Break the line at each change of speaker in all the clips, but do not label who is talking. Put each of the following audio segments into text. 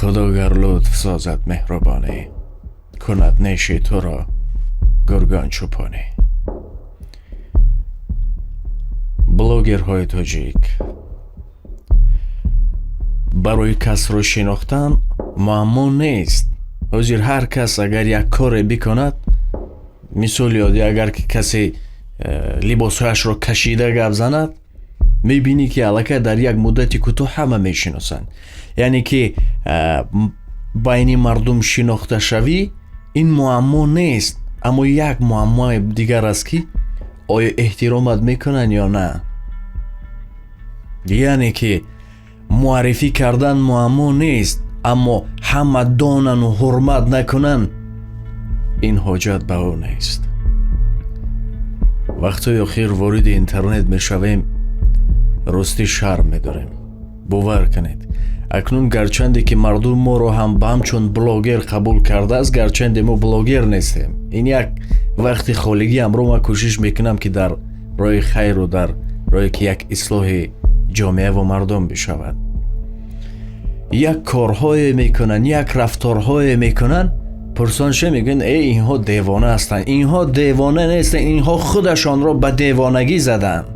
Худо гар лутф созад меҳрубонӣ, кунад неши туро гургон чӯпонӣ. Блогерҳои тоҷик барои касро шинохтан муаммо нест. Ҳозир ҳар кас агар як коре бикунад, мисол ёди, агар ки касе либосҳояшро кашида гап занад, мебинӣ ки аллакай дар як муддати кӯтоҳ ҳама мешиносанд. Яъне ки байни мардум шинохташавӣ ин муаммо нест, аммо як муаммои дигар аст, ки оё эҳтиромат мекунанд ё на. Яъне ки муаррифӣ кардан муаммо нест, аммо ҳама донану ҳурмат накунанд, ин ҳоҷат ба ӯ нест. Вақтҳои охир вориди интернет мешавем, ростӣ шарм медорем. Бовар кунед, акнун гарчанде ки мардум моро ҳам ба ҳамчун блогер қабул кардааст, гарчанде мо блогер нестем. Ин як вақти холигиамро ман кӯшиш мекунам, ки дар роҳи хайру дар роҳе ки як ислоҳи ҷомеа ва мардум бишавад. Як корҳое мекунанд, як рафторҳое мекунанд, пурсонше мегӯянд: э, инҳо девона ҳастанд. Инҳо девона нестанд, инҳо худашонро ба девонагӣ заданд.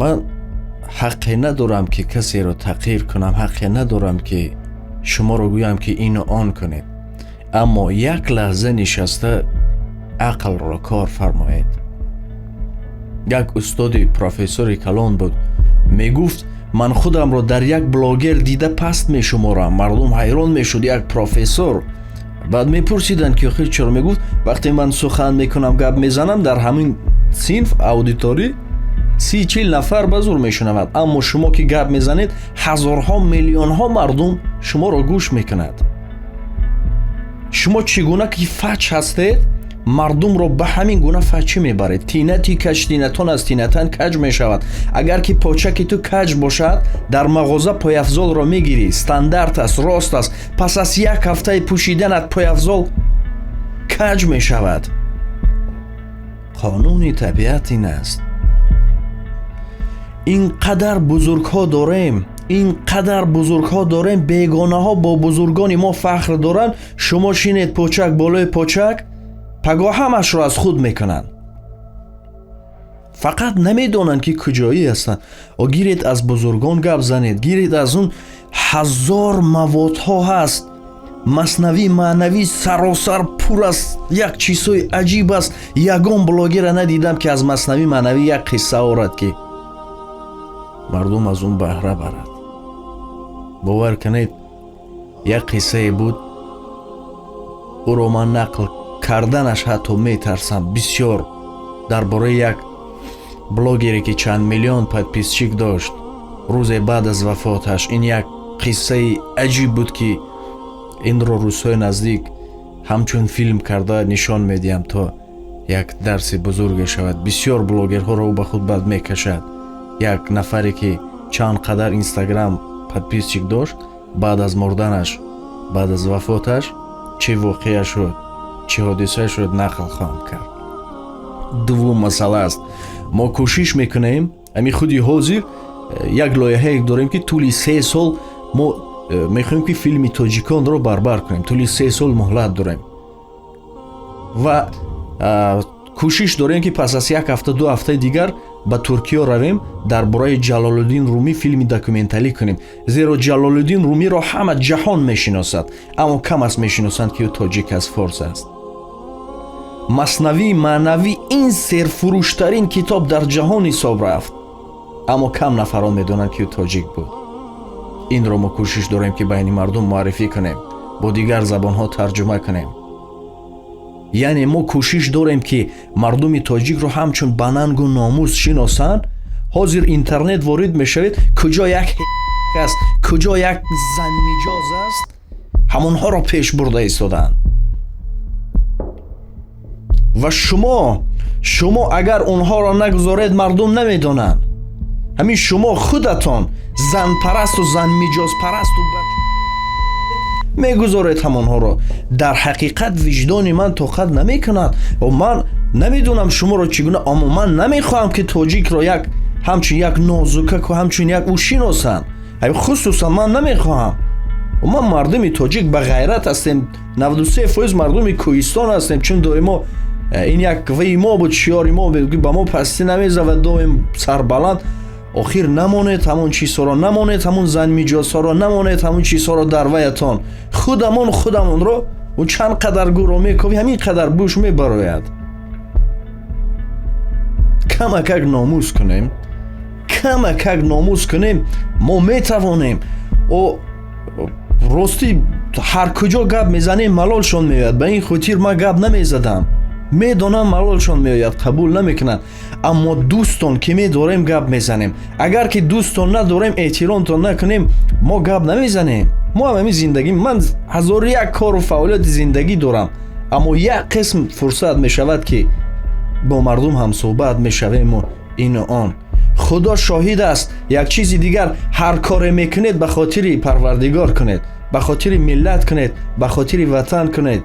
Ман ҳаққе надорам, ки касеро таҳқир кунам, ҳаққе надорам, ки шуморо гӯям, ки ину он кунед, аммо як лаҳза нишаста ақлро кор фармоед. Як устоди профессори калон буд, мегуфт: ман худамро дар як блогер дида паст мешуморам. Мардум ҳайрон мешуд, як профессор. Баъд мепурсиданд, ки охир чаро? Мегуфт: вақте ман сухан мекунам, гап мезанам, дар ҳамин синф аудиторӣ 30-40 нафар ба зур мешунавад, аммо шумо ки гап мезанед, ҳазорҳо, миллионҳо мардум шуморо гӯш мекунад. Шумо чӣ гуна ки фач ҳастед, мардумро ба ҳамин гуна фачӣ мебаред. Тинати каҷ тинатон аз тинатан каҷ мешавад. Агар ки почаки ту каҷ бошад, дар мағоза пойафзолро мегирӣ, стандарт аст, рост аст. Пас аз як ҳафтаи пӯшиданат пойафзол каҷ мешавад. Қонуни табиат ин аст. Ин қадар бузургҳо дорем, ин қадар бузургҳо дорем, бегонаҳо бо бузургони мо фахр доранд. Шумо шинед почак болои почак, пагоҳ ҳамашро аз худ мекунанд. Фақат намедонанд, ки куҷоӣ ҳастанд. О, гиред аз бузургон гап занед, гиред аз он ҳазор маводҳо ҳаст. Маснавӣ маънавӣ саросар пур аст, як чизҳои аҷиб аст. Ягон блогера надидам, ки аз маснавӣ маънавӣ як қисса орад, ки мардум аз он баҳра барад. Бовар кунед, як қиссае буд, ӯро ман нақл карданаш ҳатто метарсам бисёр. Дар бораи як блогере, ки чанд миллион подписчик дошт, рӯзе баъд аз вафоташ. Ин як қиссаи аҷиб буд, ки инро рӯзҳои наздик ҳамчун филм карда нишон медиҳам, то як дарси бузурге шавад. Бисёр блогерҳоро ӯ ба худ бад мекашад. Як нафаре, ки чанд қадар инстаграм подписчик дошт, баъд аз мурданаш, баъд аз вафоташ чӣ воқеа шуд, чӣ ҳодиса шуд, нақл хоҳам кард. Дуввум масъала аст, мо кӯшиш мекунем, ҳамин худи ҳозир як лоиҳае дорем, ки тӯли 3 сол мо мехоҳем, ки филми тоҷиконро барбар кунем. Тӯли 3 сол муҳлат дорем ва кӯшиш дорем, ки пас аз як ҳафта, 2 ҳафтаи дигар ба Туркиё равем, дар бораи Ҷалолуддин Румӣ филми документалӣ кунем. Зеро Ҷалолуддин Румиро ҳама ҷаҳон мешиносад, аммо кам аст мешиносанд, ки ӯ тоҷик аст, форс аст. Маснавии маънавӣ ин серфурӯштарин китоб дар ҷаҳон ҳисоб рафт, аммо кам нафарон медонанд, ки ӯ тоҷик буд. Инро мо кӯшиш дорем, ки байни мардум муаррифӣ кунем, бо дигар забонҳо тарҷума кунем. Яъне мо кӯшиш дорем, ки мардуми тоҷикро ҳамчун ба нангу номус шиносанд. Ҳозир интернет ворид мешавед, куҷо як аст, куҷо як занмиҷоз аст, ҳамонҳоро пеш бурда истодаанд. Ва шумо агар онҳоро нагузоред, мардум намедонанд. Ҳамин шумо худатон занпарасту занмиҷозпарасту мегузоред ҳамонҳоро. Дар ҳақиқат виҷдони ман тоқат намекунад ва ман намедонам шуморо чӣ гуна, аммо ман намехоҳам, ки тоҷикро як ҳамчун як нозукаку ҳамчун як ӯ шиносанд. Хусусан ман намехоҳам. Ма мардуми тоҷик ба ғайрат ҳастем, 93% мардуми кӯҳистон ҳастем, чун доимо ин як ваи мо буд, шиёри мо буд, ба мо пастӣ намезавад, доим сарбаланд. Охир намонед ҳамон чизҳоро, намонед ҳамон занмиҷозҳоро, намонед ҳамон чизҳоро дар ваятон. Худамон худамонро ӯ чанд қадар гӯро мекови, ҳамин қадар бӯш мебарояд. Камакак номус кунем, камакак номус кунем, мо метавонем. О ростӣ ҳар куҷо гап мезанем малолшон меояд. Ба ин хотир ман гап намезадам. Медонам малолшон меояд, қабул намекунанд. Аммо дӯстон ки медорем гап мезанем. Агар ки дӯстон надорем, эҳтиромтон накунем, мо гап намезанем. Мо ҳам ҳамин зиндагӣ, ман 1001 кору фаъолияти зиндагӣ дорам, аммо як қисм фурсат мешавад ки бо мардум ҳамсӯҳбат мешавему ину он. Худо шоҳид аст. Як чизи дигар, ҳар коре мекунед ба хотири Парвардигор кунед, ба хотири миллат кунед, ба хотири ватан кунед.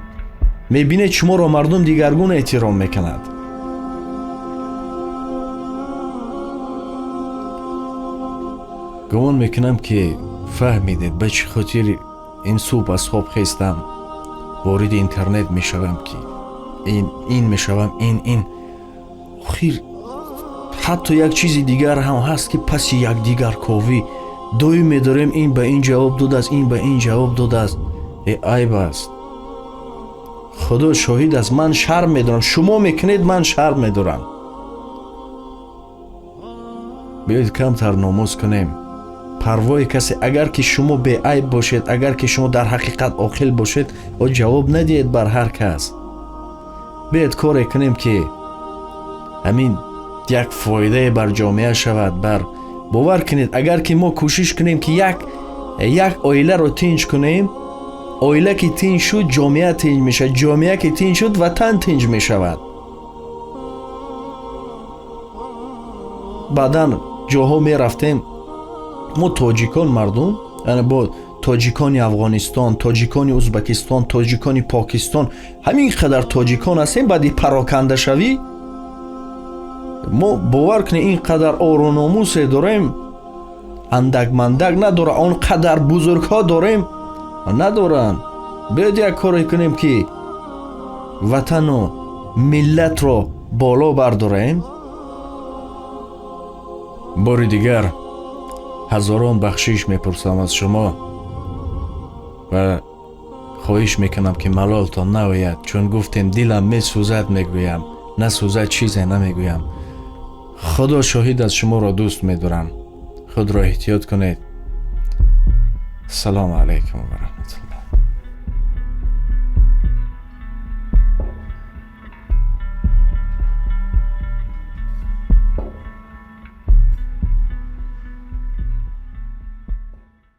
Мебинед шуморо мардум дигаргун эҳтиром мекунад. Гумон мекунам ки фаҳмидед ба чӣ хотир ин субҳ аз хоб хестам, вориди интернет мешавам ки ин мешавам, ин. Охир ҳатто як чизи дигар ҳам ҳаст ки паси якдигар ковӣ доим медорем, ин ба ин ҷавоб додааст, ин ба ин ҷавоб додааст. Айб аст. Худо шоҳид аст, ман шарм медорам. Шумо мекунед, ман шарм медорам. Биёед камтар номус кунем. Парвои касе, агар ки шумо беайб бошед, агар ки шумо дар ҳақиқат оқил бошед, о ҷавоб надиҳед бар ҳар кас. Биёед коре кунем ки ҳамин як фоидае бар ҷомеа шавад. Бар бовар кунед, агар ки мо кӯшиш кунем ки як оиларо тинҷ кунем, оила ки тинҷ шуд, ҷомеа тинҷ мешавад, ҷомеа ки тинҷ шуд, ватан тинҷ мешавад. Баъдан ҷоҳо мерафтем, мо тоҷикон мардум, яъне бо тоҷикони Афғонистон, тоҷикони Узбекистон, тоҷикони Покистон, ҳамин қадар тоҷикон ҳастем. Баъди парокандашавӣ мо бовар кунед ин қадар ору номусе дорем, андак-мандак надора, он қадар бузургҳо дорем надоранд. Биёед як коре кунем ки ватану миллатро боло бардорем. Бори дигар ҳазорон бахшиш мепурсам аз шумо ва хоҳиш мекунам ки малолтон наояд, чун гуфтем дилам месӯзад мегӯям, насӯзад чизе намегӯям. Худо шоҳид аз шуморо дӯст медорам. Худро эҳтиёт кунед. Салому алайкум ва раҳматуллоҳ.